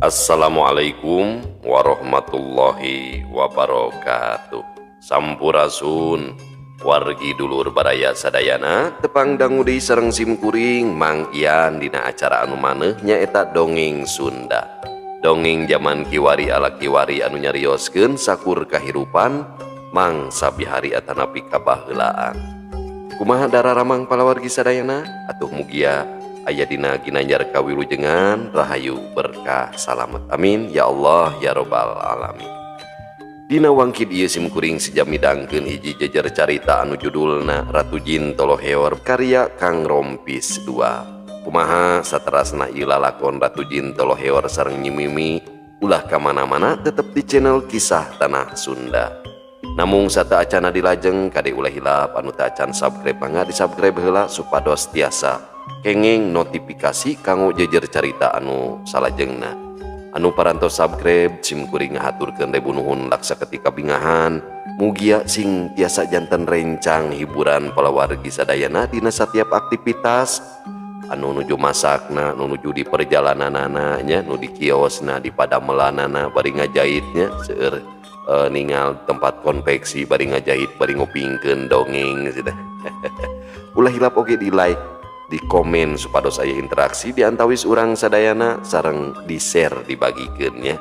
Assalamualaikum warahmatullahi wabarakatuh. Sampurasun wargi dulur baraya sadayana, tepang dangu deui sareng simkuring Mang Ian dina acara anu maneuh nyaeta Dongeng Sunda. Dongeng zaman kiwari ala kiwari anu nyarioskeun sakur kahirupan mangsa bihari atanapi kabaheulaan. Kumaha dararamang palawargi sadayana? Atuh mugia aya dina ginanjar kawilujengan, rahayu, berkah, salamet. Amin ya Allah ya robbal alamin. Dina wangkid ieu simkuring seja midangkeun hiji jejer carita anu judulna Ratu Jin Toloheor karya Kang Rompis 2. Kumaha saterasna ieu lalakon Ratu Jin Toloheor sareng Nyi Mimi, ulah ka mana-mana, tetep di channel Kisah Tanah Sunda. Namung sateuacana dilajeng, kade ulah hilap anu teu acan subscribe, mangga di subscribe heula supados tiasa kenging notifikasi kanggo jejer carita anu salajengna. Anu parantos subscribe, simkuring ngahaturkeun ribu nuhun laksa ketika bingahan. Mugia sing tiasa janten rencang hiburan palawargi sadayana dina setiap aktivitas, anu nuju masakna, nu nuju di perjalananana nya, nu di kiosna, di padamelanana bari ngajahitnya, seueur ningal tempat konveksi bari ngajahit bari ngupingkeun dongeng gitu. Ulah hilap oge di like, di komen supados aya interaksi di antawis urang sadayana, sareng di share, dibagikeun nya.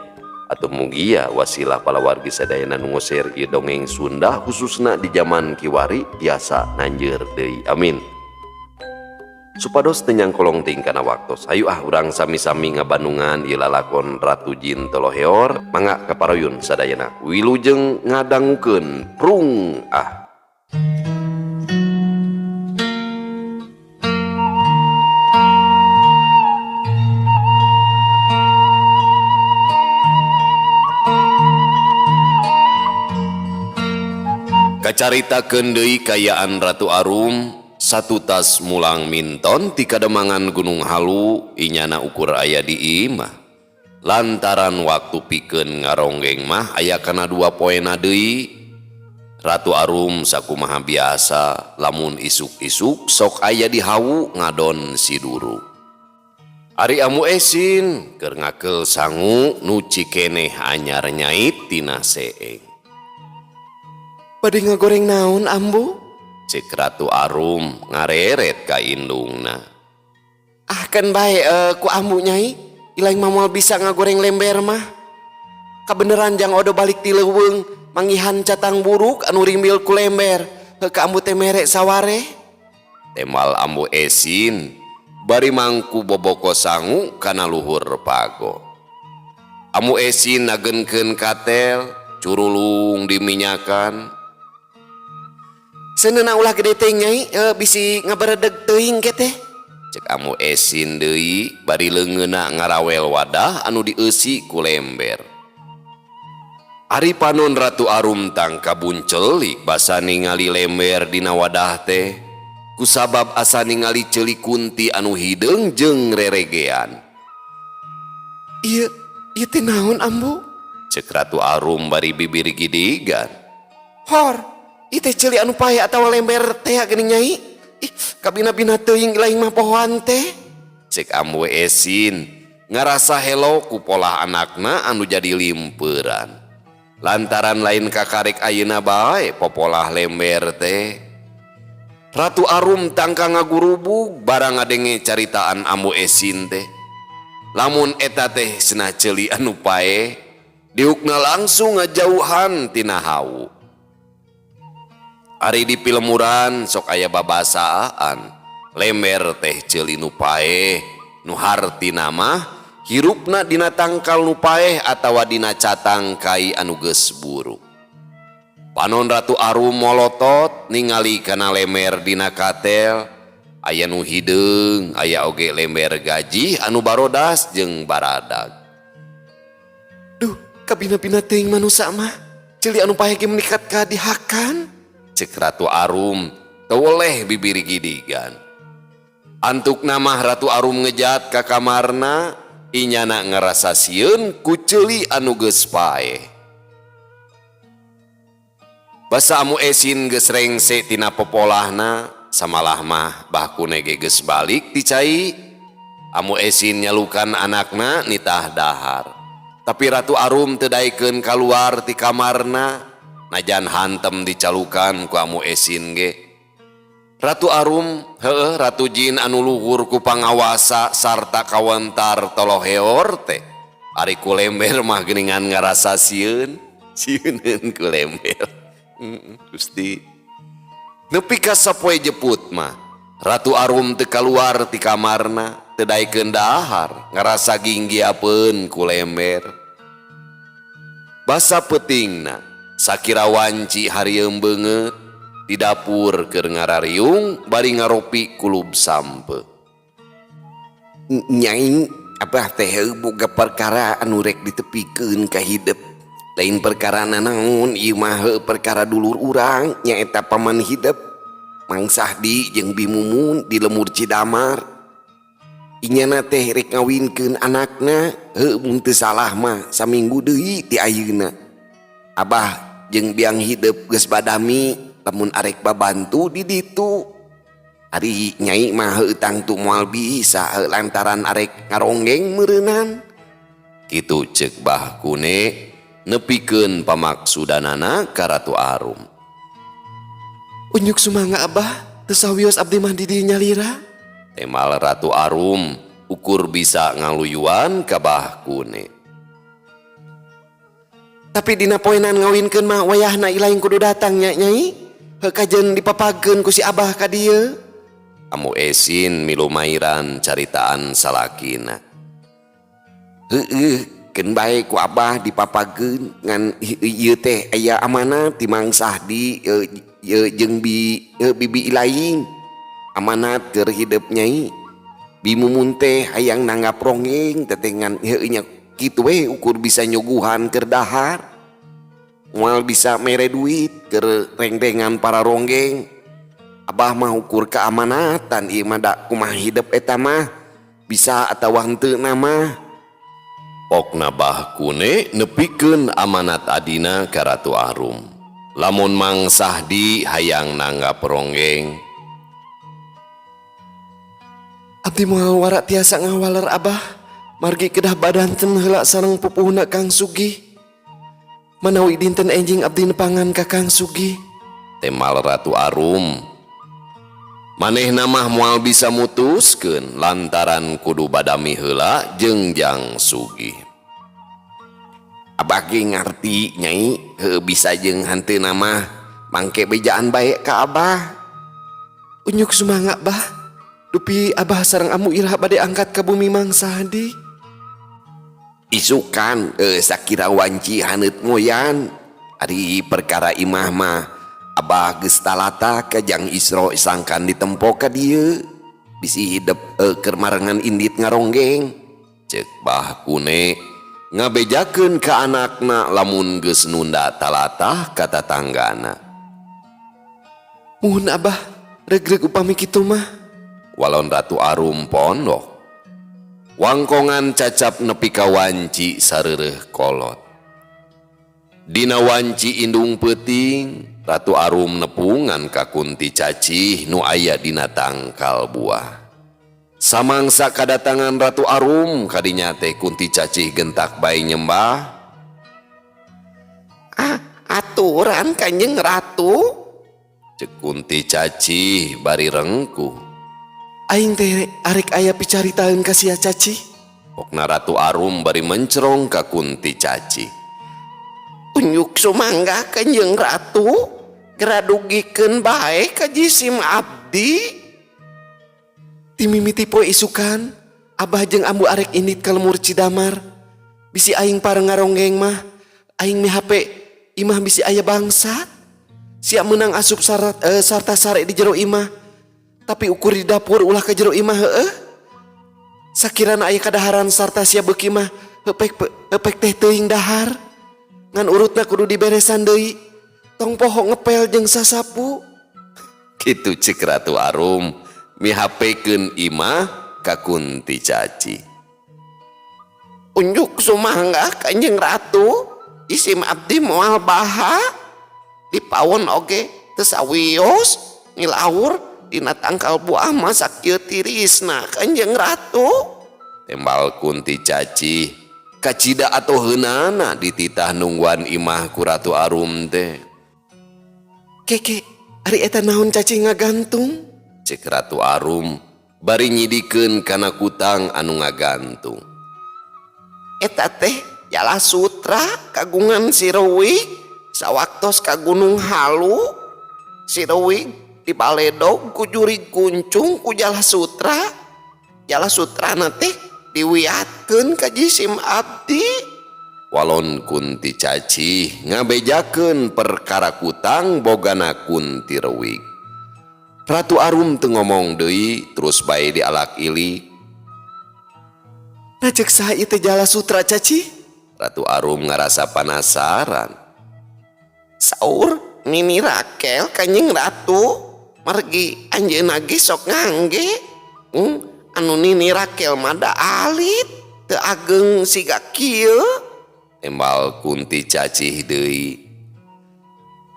Atau mugia wasilah palawargi sadayana nu share ieu dongeng Sunda khususna di zaman kiwari tiasa nanjeur deui, amin. Supados teu nyangkolong teuing kana waktos, ayo ah urang sami-sami ngabandungan ieu lalakon Ratu Jin Toloheor. Mangga kaparuyun sadayana, wilujeng ngadangukeun, prung ah. Kacaritakeun deui kayaan Ratu Arum satutas mulang minton ti kademangan Gunung Halu, inyana ukur aya di imah. Lantaran waktu pikeun ngaronggeng mah aya kana 2 poena deui. Ratu Arum sakumaha biasa lamun isuk-isuk sok aya di hawu ngadon siduru. Ari Amu Esin keur ngakeul sangu nu cikeneh anyar nyait tina seeng. Bade ngagoreng naon, Ambu? Cek Ratu Arum ngareret ka indungna. Ah, kan bae ku Ambu, Nyai, ilaing mah moal bisa ngagoreng lember mah. Kabeneran Jang Odo balik ti leuweung manggihan catang buruk anu rimbil ku lember. Heuh, ka Ambu teh mere saware. Temal Ambu Esin bari mangku boboko sangu kana luhur pago. Ambu Esin nagenkeun katel, curulung diminyakan. Seuneu ulah gede teh, Nyai, bisi ngaberedeg teuing ke teh. Cek Ambu Esin deui bari leungeunna ngarawel wadah anu dieusi ku lember. Ari panon Ratu Arum tang kabuncelik basa ningali lember dina wadah teh, kusabab asa ningali ceuli kunti anu hideung jeung reregean. Ieu, ieu teh naon, Ambu? Cek Ratu Arum bari bibir gidigan. Hor, ieu teh ceuli anu pae atawa lember teh geuning, Nyai? Ih, kabina-bina teuing lain mah pohoan teh. Cek Ambu Esin ngarasa helo ku polah anakna anu jadi limperan. Lantaran lain kakarek ayeuna bae popolah lember teh. Ratu Arum tangka ngagurubug barang ngadenge caritaan Ambu Esin teh. Lamun eta teh cenah ceuli anu pae, diukna langsung ngajauhan tina hawu. Ari di pilemuran sok aya babasaan lember teh ceuli nu paeh, nu hartina mah hirupna dina tangkal nu paeh atawa dina catang kai anu geus buruk. Panon Ratu Arum molotot ningali kana lember dina katel, aya nu hideung, aya oge lember gaji anu barodas jeung baradag. Duh, kabina-bina teuing manusa mah, ceuli anu paeh ge menikat ka dihakan. Cek Ratu Arum teweleh bibir gidigan. Antuk namah Ratu Arum ngejat ka kamarna, inyana ngerasa sieun ku ceuli anu geus paeh. Basa Amu Esin geus rengse tina popolahna, samalah mah bahkune ge geus balik ti cai. Amu Esin nyalukan anakna nitah dahar. Tapi Ratu Arum teu daekeun kaluar ti kamarna, najan hantem dicalukan ku Amu Esin ge. Ratu Arum, heueuh, Ratu Jin anu luhur ku pangawasa sarta kawentar toloheor teh. Ari ku lember mah geuningan ngarasa sieun, sieuneun ku lember. Gusti. Nepi ka sapoe jeput mah, Ratu Arum teu kaluar ti kamarna, teu daekeun dahar, ngarasa ginggiapeun ku lember. Basa peutingna, sakira wanci harieum beungeut, di dapur keur ngarariung bari ngaropi kulub sampe. Nyai, Abah teh boga perkara anu rek ditepikeun ka hidep. Lain perkara nanaon ieu mah, heuh, perkara dulur urang nyaeta paman hidep. Mang Sahdi jeung Bi Mumun di Lemur Cidamar. Inyana teh rek ngawinkeun anakna, heuh, mun teu salah mah saminggu deui ti ayeuna. Abah jeung biang hidep geus badami lamun arek babantu di ditu. Ari nyai mah heuh tangtu moal bisa, heuh, lantaran arek ngaronggeng meureunan. Kitu ceuk Bah Kune nepikeun pamaksudanana ka Ratu Arum. Unjuk sumangga, Abah, teu sawios abdi mah di dieu nyalira. Temal Ratu Arum ukur bisa ngaluyuan ka Bah Kune. Tapi dina poenan ngawinkeun mah wayahna ilaing kudu datang nya, Nyai. Heuh, kajen dipapageun ku si Abah ka dieu. Amu Esin milu mairan caritaan salakina. Heueuh, keun bae ku Abah dipapageun, ngan ieu teh aya amanat ti Mang Sahdi jeung bibi Ilaing. Amanat keur hidep, Nyai. Bi Mumun teh hayang nanggap ronggeng teteh, ngan heueuh nya kitu we, ukur bisa nyuguhan keur dahar. Moal bisa mere duit keur rengrengan para ronggeng. Abah mah ukur keamanatan ieu mah, da kumaha hidep eta mah bisa atawa henteu mah. Pokna Bah Kune nepikeun amanat adina ka Ratu Arum. Lamun Mang Sahdi hayang nanggap ronggeng. Abdi moal wara tiasa ngawaler, Abah. Margi kedah badanten heula sareng pupuhna Kang Sugi. Manawi dinten enjing abdi nepangan ka Kang Sugi. Temal Ratu Arum. Manehna mah moal bisa mutuskeun lantaran kudu badami heula jeung Jang Sugi. Abah ge ngarti, Nyai, heuh, bisa jeung henteu mah mangke bejaan bae ka Abah. Unjuk sumangga, Bah. Dupi Abah sareng Amu Ira bade angkat ka bumi Mang Sahdi? Isukan sakira wanci haneut moyan. Ari perkara imah mah Abah geus talata ka Jang Isro sangkan ditempo ka dieu. Bisi hidep keur marengan indit ngaronggeng. Cek Bah Kune ngabejakeun ka anakna lamun geus nunda talatah ka tatanggana. Muhun, Abah, regreg upami kitu mah. Walon Ratu Arum pondok. Wangkongan cacap nepi ka wanci sareureuh kolot. Dina wanci indung peuting, Ratu Arum nepungan ka Kunti Cacih nu aya dina tangkal buah. Samangsa kadatangan Ratu Arum kadinya teh Kunti Cacih gentak bae nyembah. Ah, aturan Kanjeng Ratu. Cek Kunti Cacih bari rengkuh. Aing teh arek aya picaritaeun ka sia, Cacih. Pokna Ratu Arum bari mencerong ka Kunti Cacih. Unjuk sumangga, Kanjeng Ratu, geradugikeun bae ka jisim abdi. Ti mimiti poe isukan, Abah jeung Ambu arek indit ka Lemur Cidamar. Bisi aing pareng ngaronggeng mah, aing mihape imah bisi aya bangsat. Sia meunang asup sarta sare di jero imah. Tapi ukur di dapur, ulah ka jero imah, heueuh. Sakirana aya kadaharan sarta sia beuki mah hepek hepek teh teuing dahar. Ngan urutna kudu diberesan deui. Tong poho ngepel jeung sasapu. Kitu cek Ratu Arum mihapekeun imah ka Kunti Cacih. Unjuk sumangga, Kanjeng Ratu, isim abdi moal baha. Di pawon oge teu sawios ngilawur dina tangkal buah mah sakieu tirisna, Kanjeng Ratu. Tembal Kunti Cacih. Kacida atau heunana dititah nungguan imah ku Ratu Arum teh. Keke, ari eta naon cacih ngagantung? Cek Ratu Arum bari nyidikeun kana kutang anu ngagantung. Eta teh jala sutra kagungan si Rewig sawaktos ka Gunung Halu. Si Rewig dibaledog ku jurig kuncung ku jala sutra. Jala sutrana teh diwiatkeun ka jisim abdi. Walon Kunti Cacih ngabejakeun perkara kutang bogana Kunti Rewig. Ratu Arum teu ngomong deui terus bae dialak ilik. Nah cek saha ieu teh jala sutra cacih? Ratu Arum ngarasa panasaran. Saur Nini Rakel kanjeng Ratu margi anjeunna ge sok ngangge. Anu Nini Rakel mah da alit teu ageng siga kieu. Tembal Kunti Cacih deui.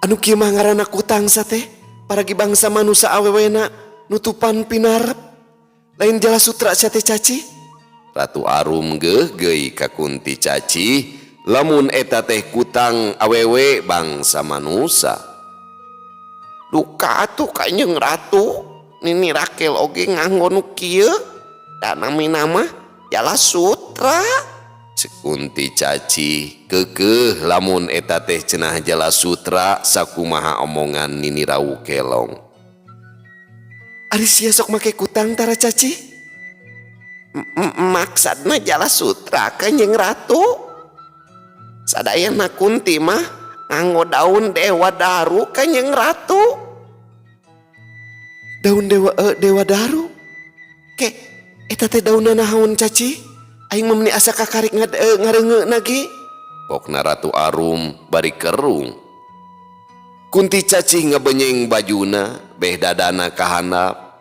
Anu kieu mah ngaranna kutang sate paragi bangsa manusa awewena nutupan pinarep. Lain jala sutra sate cacih. Ratu Arum geugeuy ka Kunti Cacih lamun eta teh kutang awewe bangsa manusa. Duka atuh kanjeng Ratu, Nini Rakel oge nganggo nu kieu, da namina mah jala sutra. Cek Kunti Cacih keukeuh lamun eta teh cenah jala sutra sakumaha omongan Nini Rawu Kelong. Ari sia sok make kutang tara cacih? Maksudna jala sutra kanjeng Ratu. Sadayana Kunti mah nganggo daun dewa daru kanjeng Ratu. Daun dewa daru? Ke eta teh daunna naon cacih? Aing mah meuni asa kakarik ngareungeuna ge. Pokna Ratu Arum bari kerung. Kunti Cacih ngebenyeng bajuna beh dadana kahandap.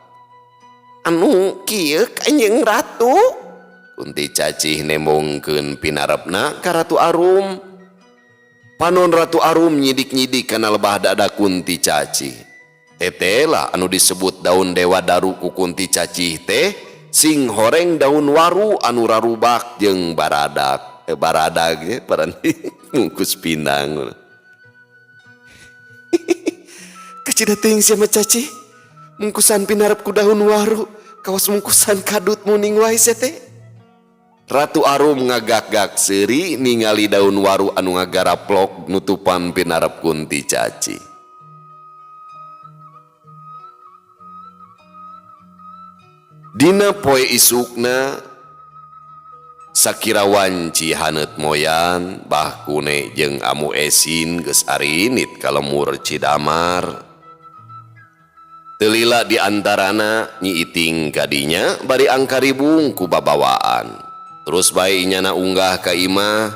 Anu kieu kanjeng Ratu? Kunti Cacih nembongkeun pinarepna ka Ratu Arum. Panon Ratu Arum nyidik-nyidik kana lebah dada Kunti Cacih. Tetela anu disebut daun dewa daru ku Kunti Cacih teh sing horeng daun waru anu rarubak jeung baradak. Baradak ge paranti mungkus pinang. Kacida teuing sia mah cacih. Mungkusan pinarep ku daun waru, kawas mungkusan kadut muning wae sia teh. Ratu Arum ngagak-gak seuri ningali daun waru anu ngagaraplok nutupan pinarep Kunti Cacih. Dina poe isukna sakira wanci haneut moyan Bah Kune jeung Amu Esin geus arinit ka lemur Cidamar. Telila di antarana Nyi Iting kadinya bari angkaribung ku babawaan. Terus bae nyana unggah ka imah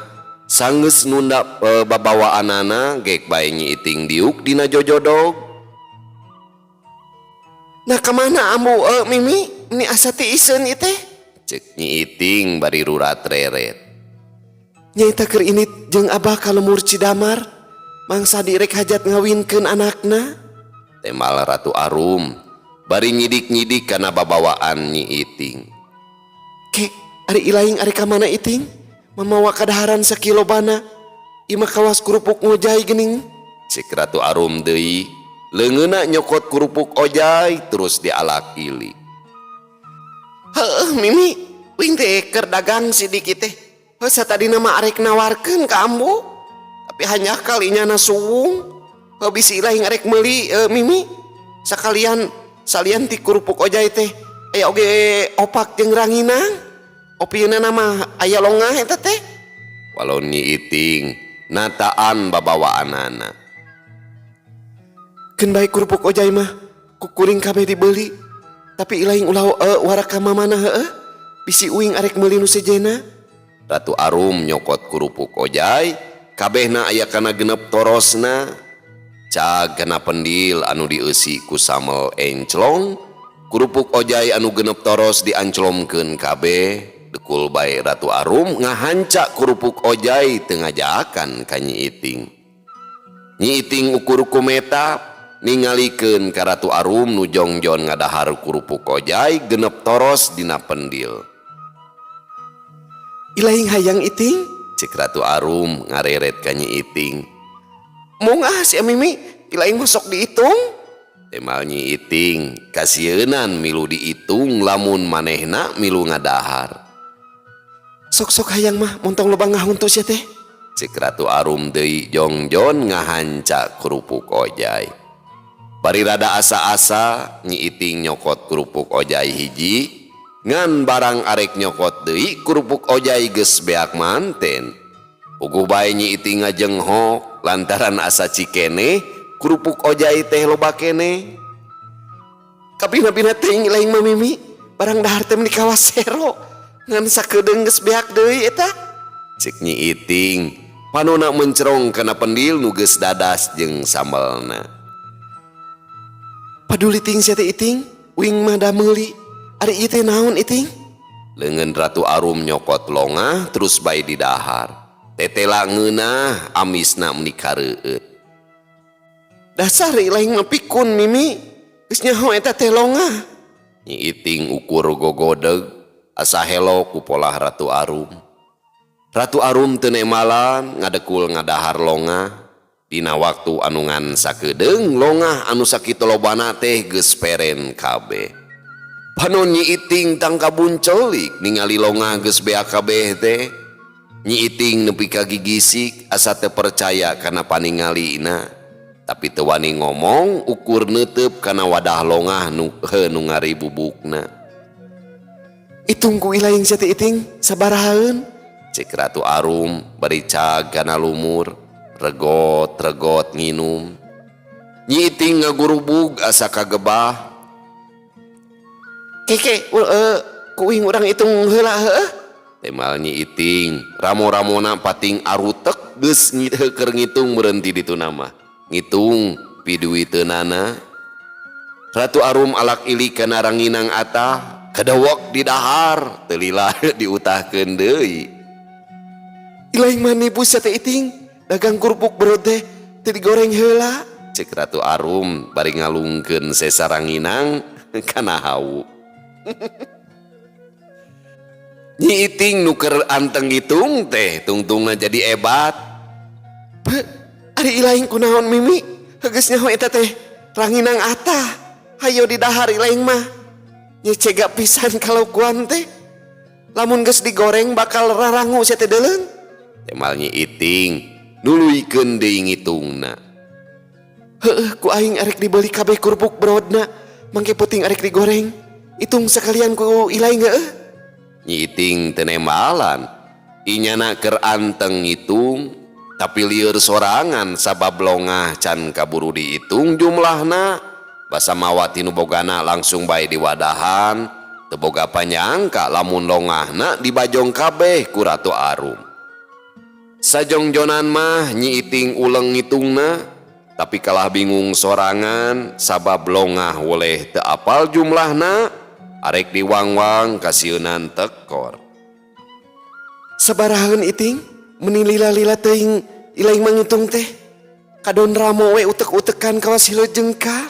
sanggeus nunda babawaanana gek bae Nyi Iting diuk dina jojodog. Nah kamana ambu Mimi? Ini asa ti iseun ieu teh? Cek Nyi Iting bari rurat reret. Nyaeta keur init jeung abah ka lemur Cidamar, mangsa direk hajat ngawinkeun anakna. Temal Ratu Arum bari nyidik-nyidik kana babawaan Nyi Iting. Ke, ari ilaing ari ka mana Iting? Mamawa kadaharan sakilobana. Imah kawas kerupuk ngojay geuning. Cek Ratu Arum deui, leungeunna nyokot kerupuk ojay terus dialak ilik. Heuh Mimi, wing teh keur dagang sidikit teh. Heuh satadina mah arek nawarkeun ka ambu. Tapi hanya kali nyana suwung. Heuh bisi ilaing arek meuli Mimi. Sakalian salian ti kerupuk ojay teh aya oge opak jeung ranginang. Opieunna mah aya longah eta teh. Walon Nyi Iting nataan babawaanana. Keun bae kerupuk ojay mah kukuring kabeh dibeli. Tapi ilaing ulah warak ka mamana heueuh. Bisi uing arek meuli nu sejenna. Ratu Arum nyokot kerupuk ojay, kabehna aya kana genep torosna. Cag kana pendil anu dieusi ku samel enclong, kerupuk ojay anu genep toros dianclomkeun kabeh. Dekul bae Ratu Arum ngahanca kerupuk ojay teu ngajakan ka Nyi Iting. Nyi Iting ukur kumeta ningalikeun ka Ratu Arum nu jongjon ngadahar kerupuk ojay genep toros dina pendil. Ilaing hayang Iting? Cek Ratu Arum ngareret ka Nyi Iting. Mung ah si Mimi, ilaing mah sok dihitung. Temal Nyi Iting kasieunan milu diitung lamun manehna milu ngadahar. Sok-sok hayang mah montong loba ngahuntu sia teh. Cek Ratu Arum deui jongjon ngahanca kerupuk ojai. Bari rada asa-asa Nyi Iting nyokot kerupuk ojai hiji, ngan barang arek nyokot deui kerupuk ojai geus beak manten. Puguh bae Nyi Iting ngajenghok lantaran asa cikene kerupuk ojai teh loba kene. Kabina-bina teuing lain mah Mimi, barang dahar teh meni kawas sero. Ngan sakedeung geus beak deui eta. Cek Nyi Iting panona mencerong kana pendil nu geus dadas jeung sambelna. Paduli ting sia teh Iting, uing mah da meuli. Ari ieu teh naon Iting? Leungeun Ratu Arum nyokot longah terus bae didahar. Tetela ngeunah amisna meni kareueut. Dasar lain mah pikun Mimi, geus nyaho eta teh longah. Nyi Iting ukur gogodeg asa helo ku polah Ratu Arum. Ratu Arum teu nemalan ngadekul ngadahar longah. Dina waktu anu ngan sakedeung longah anu sakitu lobana teh geus peren kabeh. Panon Nyi Iting tangka buncelik ningali longah geus beak kabeh teh. Nyi Iting nepi ka gigisik asa teu percaya kana paningalina. Tapi teu wani ngomong ukur neuteup kana wadah longah nu heu nu ngaribubukna. Itung ku ilaing sia teh Iting sabarahaeun? Cek Ratu Arum bari cag kana lumur, regot-regot nginum. Nyi Iting ngagurubug asa kagebah. Keke, ku uing urang itung heula heueuh. Temal Nyi Iting, ramo-ramona pating arutek geus keur ngitung berhenti ditu nama. Ngitung piduiteunana. Ratu Arum alak ilik kana ranginang atah, kadewek di dahar, teu lila diutahkeun deui. Ilaing mah nipu sia teh Iting, dagang kerupuk berot teh teu digoreng heula. Cek Ratu Arum bari ngalungkeun sesa ranginang kana hawu. Nyi Iting nu keur anteng ngitung teh tungtungna jadi ebat. Be, ari ilaing kunaon Mimi? Geus nyaho eta teh ranginang atah. Hayo didahar ilaing mah. Nyecega pisan kalakuan teh. Lamun geus digoreng bakal rarangu sia teh deuleun. Temal Nyi Iting nuluykeun deui ngitungna. Heueuh ku aing arek dibeli kabeh kerupuk brodna, mangke peuting arek digoreng. Hitung sekalian ku ilaing heueuh. Nyi Iting teu nembalan. Inyana keur anteng ngitung, tapi lieur sorangan sabab longah can kaburu dihitung jumlahna. Basa mawa tinu bogana langsung bae diwadahan. Teu boga panyangka lamun longahna dibajong kabeh ku Ratu Arum. Sajongjonan mah Nyi Iting uleng ngitungna, tapi kalah bingung sorangan sabab longah woleh teu apal jumlahna. Arek diwangwang kasieunan tekor. Sabarahaeun Iting, meni lila-lila teuing ilaing mangitung teh. Kadon ramo we utek-utekan kawas hileut jengkal.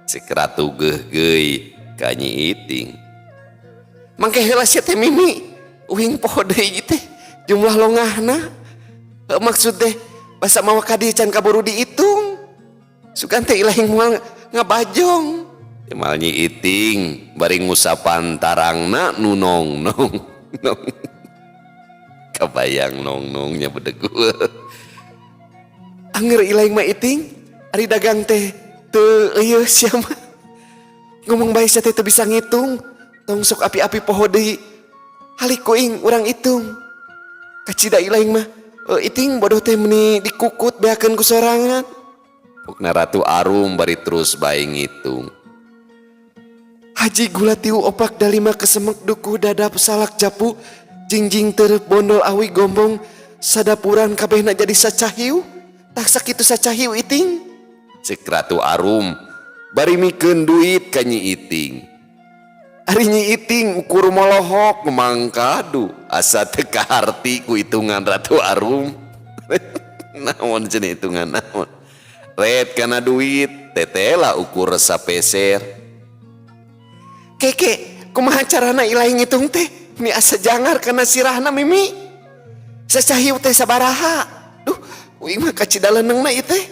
Cek Ratu geugeuy ka Nyi Iting. Mangke heula sia teh Mimi, uing poho deui teh jumlah longahna. Heuh maksud teh basa mawa ka dieu can kaburu diitung. Sugan teh ilaing moal ngabajong. Temal Nyi Iting bari ngusapan tarangna nu nong-nong. Nong. Kabayang nong-nongnya bedegu. Anger ilaing mah Iting, ari dagang teh teu eueuh sia mah. Ngomong bae sia teh teu bisa ngitung, tong sok api-api poho deui. Halik ku ing urang hitung. Kacida ilaing mah, Iting bodoh teh meni dikukut beakeun ku sorangan. Pokna Ratu Arum bari terus bae ngitung. Haji gula tiu opak dalima kesemek duku dadap salak japu jingjing terep bondol awi gombong sadapuran kabehna jadi sacahiu. Tak sakitu sacahiu Iting. Cek Ratu Arum bari mikeun duit ka Nyi Iting. Ari Nyi Iting ukur molohok mangkadu asa teu kaharti ku hitungan Ratu Arum. Naon cenah hitungan naon. Red kana duit tetela ukur sapeser. Keke, kumaha carana ilaing ngitung teh? Ni asa jangar kana sirahna Mimi. Sacahiu teh sabaraha? Duh, uing mah kacida leunengna ieu teh.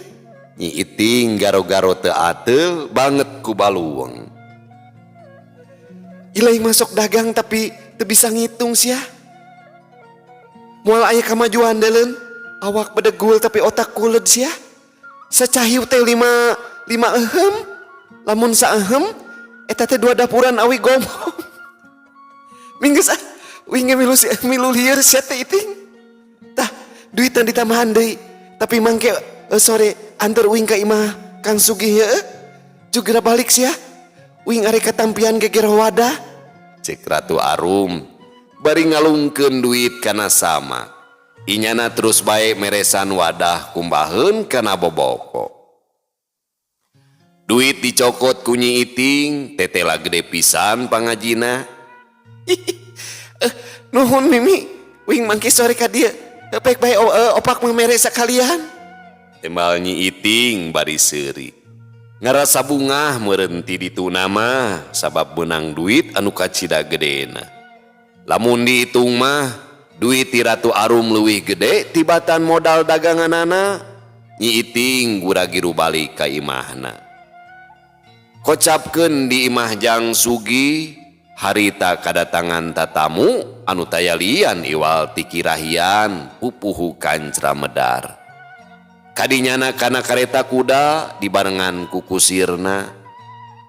Nyi Iting garo-garo teu ateul banget ku baluweng. Ilaing masuk dagang tapi teu bisa ngitung sia. Moal aya kamajuan deuleun. Awak bedegul tapi otak kuled sia. Sacahiu teh lima lima ehem. Lamun saehem eta teh dua dapuran awi gombong. Minggus ah, uing ge milu milu lieur sia teh Iting. Tah, duitan ditambahan deui. Tapi mangke sore anter uing ka imah Kang Sugih heueuh. Jugera balik sia. Uing arek katampian geger wadah. Cek Ratu Arum bari ngalungkeun duit kana sama. Inyana terus bae meresan wadah kumbaheun kana boboko. Duit dicokot ku Nyi Iting, tetela gede pisan pangajina. Nuhun Mimi, uing mangke sore ka dieu. Pek bae opak mah mere sakalian. Tembal Nyi Iting bari seuri. Ngarasa bungah meureun ti dituna mah sabab meunang duit anu kacida gedena. Lamun dihitung mah duit ti Ratu Arum leuwih gede tibatan modal daganganana. Nyi Iting gura-giru balik ka imahna. Kocapkeun di imah Jang Sugi harita kadatangan tatamu anu taya lian iwal ti kirahian pupuhu kancra medar. Kadinyana kana kareta kuda dibarengan ku kusirna.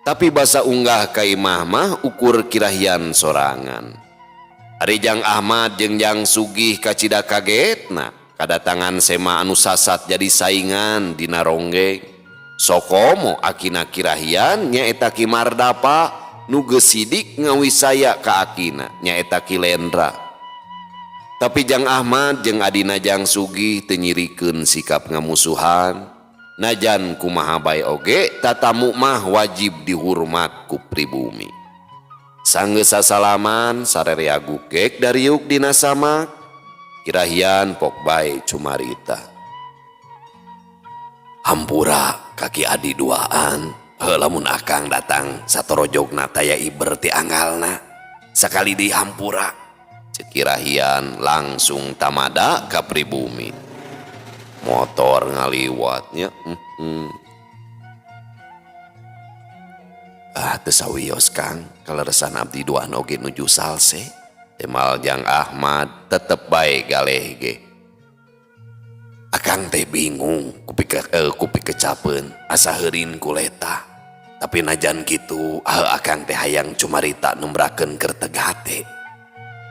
Tapi basa unggah ka imah mah ukur kirahian sorangan. Ari Jang Ahmad jeung Jang Sugih kacida kagetna kadatangan sema anu sasat jadi saingan dina ronggeng. Sokomo akina kirahian nyaeta Ki Mardapa nu geus sidik ngawisaya ka akina nyaeta Ki Lendra. Tapi Jang Ahmad jeung adina Jang Sugih teu nyirikeun sikap ngamusuhan. Najan kumaha bae oge tatamu mah wajib dihormat ku pribumi. Sanggeus sasalaman sarerea gugek dariuk dina samak. Kirahian pok bae cumarita. Hampura kaki adi duaan, heuh lamun akang datang satorojogna taya iber ti anggalna. Sakali deui hampura. Cek kirahian langsung tamada ka pribumi. Motor ngaliwatnya. Ah, teu sawios Kang, kaleresan abdi duaan oge nuju salse. Temal Jang Ahmad tetep bae galeh ge. Akang teh bingung kupi kecapeun asa heurin kuleta. Tapi najan kitu akang teh hayang cumarita nembrakeun kerteg hate.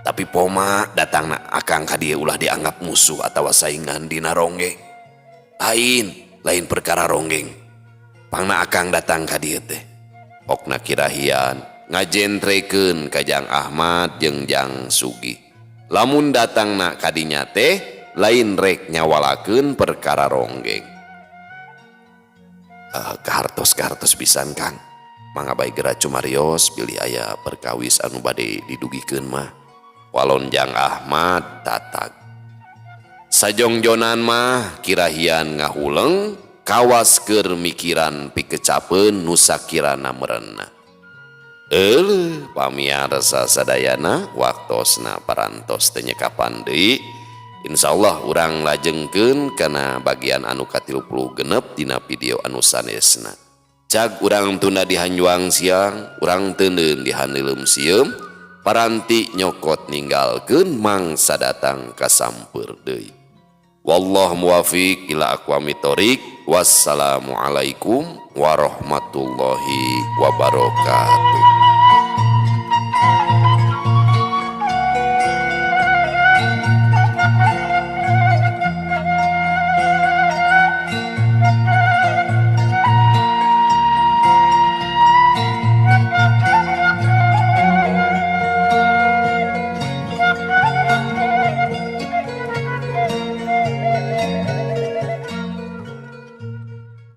Tapi poma datangna akang ka dieu ulah dianggap musuh atawa saingan dina ronggeng. Lain, lain perkara ronggeng. Pangna akang datang ka dieu teh. Pokna kirahian ngajentrekeun ka Jang Ahmad jeung Jang Sugih. Lamun datangna ka dinya teh lain rek nyawalakeun perkara ronggeng. Kahartos-kahartos pisan Kang. Mangga bae geura cumarios bilih aya perkawis anu bade didugikeun mah. Walon Jang Ahmad tatag. Sajongjonan mah kirahian ngahuleng kawas keur mikiran pikecapeun nu sakirana merenah. Euleuh pamiarsa sadayana waktosna parantos teu nyekapan deui. Insyaallah urang lajengkeun kana bagian anu ka-36 dina video anu sanesna. Cag urang tunda di hanjuang siang, urang teuneun di haneuleum sieum, paranti nyokot ninggalkeun mangsa datang kasampeur deui. Wallahu muwafiq ila aqwamit thoriq. Wassalamualaikum warahmatullahi wabarakatuh.